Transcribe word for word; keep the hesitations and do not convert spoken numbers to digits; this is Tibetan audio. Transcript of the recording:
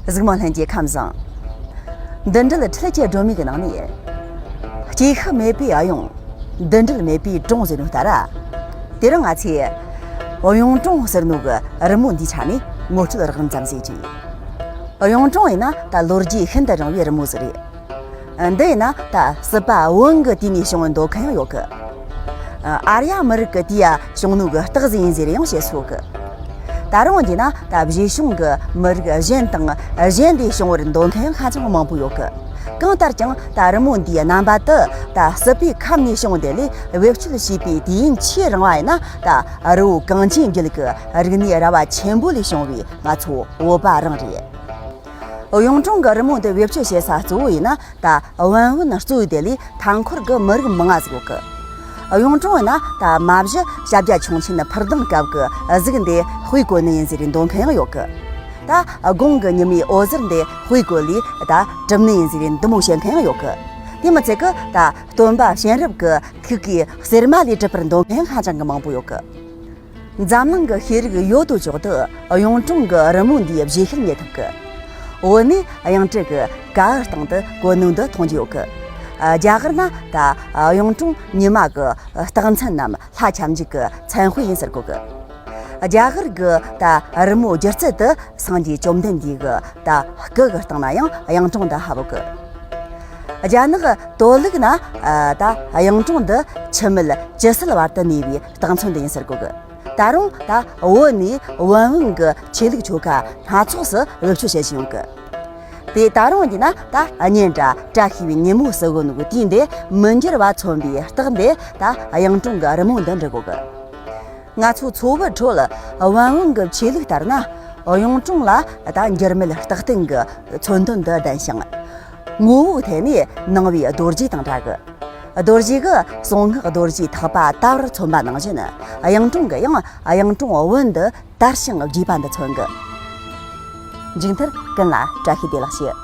གཟིགས་མོ་ལྷན་རྒྱས་ཁམས་བཟང་། འདི་འདྲའི་འཕྲུལ་གྱི་སྒྲོན་མེ་གི་ནང་ནས། སྐྱེ་ཤི་མེད་པའི་གཡུང་། འདི་འདྲའི་མེད་པའི་གྲོང་ཟེར་ནོ་ལྟར། དེ་རིང་ང་ཚོས་གཡུང་དྲུང་ཟེར་ནོ་གི་རི་མོ་འདིའི་ཆ་ནས་ངོ་སྤྲོད་རགས་རིམ་ཙམ་ཞིག་བྱེད། གཡུང་དྲུང་ཡིན་ན་ད་ལོ་རྒྱུས་ཤིན་ཏུ་རིང་བའི་རི་མོ་ཟིག་རེད། འདི་ཡིན་ན་ད་སྲིད་པ་བོན་གྱི་དུས་ནས་བྱུང་བའི་འདོད་མཁན་ཡང་ཡོད་གི། ཨར་ཡ་མི་རིགས་ཀྱི་དུས་ཡ་བྱུང་ནོ་གི་རྟགས་ཟིག་ཡིན་ཟེར་ཡང་བཤད་སྲོལ་གི། ད་རུང་འདི་ན་ད་བཞེད་གཞུང་གི་མི་རིགས་གཞན་དང་གཞན་ལས་བྱུང་བར་འདོད་མཁན་ཡང་ཧ་ཅང་མང་པོ་ཡོད་གི། གང་ལྟར་ཀྱང་ད་རི་མོ་འདིའི་རྣམ་པ་དེ་ད་སྲིད་པའི་ཁམས་ནས་བྱུང་བ་དེ་ལས་བེད་སྤྱོད་བྱས་པའི་དུས་ཡུན་ཆེས་རིང་བ་ཡིན་ན་ད་རི་བོ་གངས་ཅན་རྒྱུད་ཀྱི་རིག་གནས་ར་བ་ཆེན་པོ་ལས་བྱུང་བའི་ང་ཚོ་བོད་པ་རང་རེད། གཡུང་དྲུང་གི་རི་མོ་འདི་བེད་སྤྱོད་བྱེད་ས་གཙོ་བོ་ཡིན་ན་ད་བན་བོན་གཙོ་བོའི་སྡེ་ལས་མཐའ་འཁོར་གྱི་མི་རིགས་མང་ང་ཟིག་ཡོད་གི། གཡུང་དྲུང་ཡིན་ན་ད་མ་གཞི་ཞབས་རྒྱ་ཆུང་ཆེན་ཕུར་ལྡིང་སྐབས་ཀྱི་གཟུགས་འདི་དཔེ་བཀོད་ནི་ཡིན་ཟེར་བའི་འདོད་མཁན་ཡང་ཡོད་གི། ད་དགུང་གི་ཉི་མའི་འོད་ཟེར་འདི་དཔེ་བཀོད་ལས་ད་གྲུབ་ནི་ཡིན་ཟེར་བའི་འདི་མོ་བཤད་མཁན་ཡང་ཡོད་གི། དེ་མི་ཚད་གི་ད་སྟོན་པ་གཤེན་རབ་ཀྱི་ཐུགས་ཀའི་གསེར་མ་ལས་གྲུབ་པར་འདོད་མཁན་ཧ་ཅང་གི་མང་པོ་ཡོད་གི། འཛམ་གླིང་གི་ཤེས་རིག་ཡོད་དོ་ཅོག་ཏུ་གཡུང་དྲུང་གི་རི་མོ་འདིའི་བཞེད་ཤུལ་རྙེད་ཐུབ་གི། བོད་ནས་དབྱངས་ཀྲིག་གི་ཀ་བའི་སྟེང་དུ་བཀོད་ནོ་འདི་མཐོང་རྒྱུ་ཡོད་གི། རྒྱ་གར་ན་ད་གཡུང་དྲུང་ཉི་མ་གི་རྟགས་མཚན་ནམ་ལྷ་ཁྱབ་འཇུག་གི་མཚན་དཔེ་ཡིན་ཟེར་གོ་གི། རྒྱ་གར་གི་ད་རི་མོ་སྒྱུ་རྩལ་དུ་སངས་རྒྱས་བཅོམ་ལྡན་འདས་ཀྱི་ད་སྐུ་གི་སྟེང་ན་ཡང་གཡུང་དྲུང་འདི་ཧ་གོ་གི། རྒྱ་ནག་ཏོ་ལིག་ན་ད་གཡུང་དྲུང་འདི་ཆུ་མེད་ཇི་སྲིད་བར་དུ་གནས་པའི་རྟགས་མཚན་འདི་ཡིན་ཟེར་གོ་གི། ད་རུང་ད་བོད་ནས་བན་བོན་གྱི་ཆོས་ལུགས་ཆོལ་ཁ་སྣ་ཚོགས་སུ་བེད་སྤྱོད་བྱེད་བཞིན་ཡོད་གི། དེ་ད་རུང་ཡིན་ན་ད་གཉེན་དྲ་བཀྲ་ཤིས་པའི་ཉིན་མོ་ཟེར་གོ་ནོ་གི་དུས་འདི་མི་འགྱུར་བ་མཚོན་པའི་རྟགས་འདི་ད་གཡུང་དྲུང་གི་རི་མོ་འདི་འབྲི་གོ་གི། ང་ཚོའི་འཚོ་བའི་ཁྲོད་བན་བོན་གྱི་ཆོས་ལུགས་ལྟར་ན་གཡུང་དྲུང་ལ་ད་འགྱུར་མེད་རྟག་བརྟན་གྱི་མཚོན་དོན་འདི་ལྡན་ཞིང་། ངོ་བོའི་ཐད་ནས་ནང་པའི་རྡོ་རྗེ་དང་འདྲ་གི། རྡོ་རྗེ་གི་གསུང་ངག་རྡོ་རྗེའི་ཐེག་པ་ལྟ་བར་མཚོན་པ་ནང་བཞིན། གཡུང་དྲུང་གི་ཡང་གཡུང་དྲུང་བོན་འདི་དར་ཞིང་རྒྱས་པ་འདི་མཚོན་གི། མཇུག་མཐར་ཀུན་ལ་བཀྲ་ཤིས་བདེ་ལེགས་ཞུ།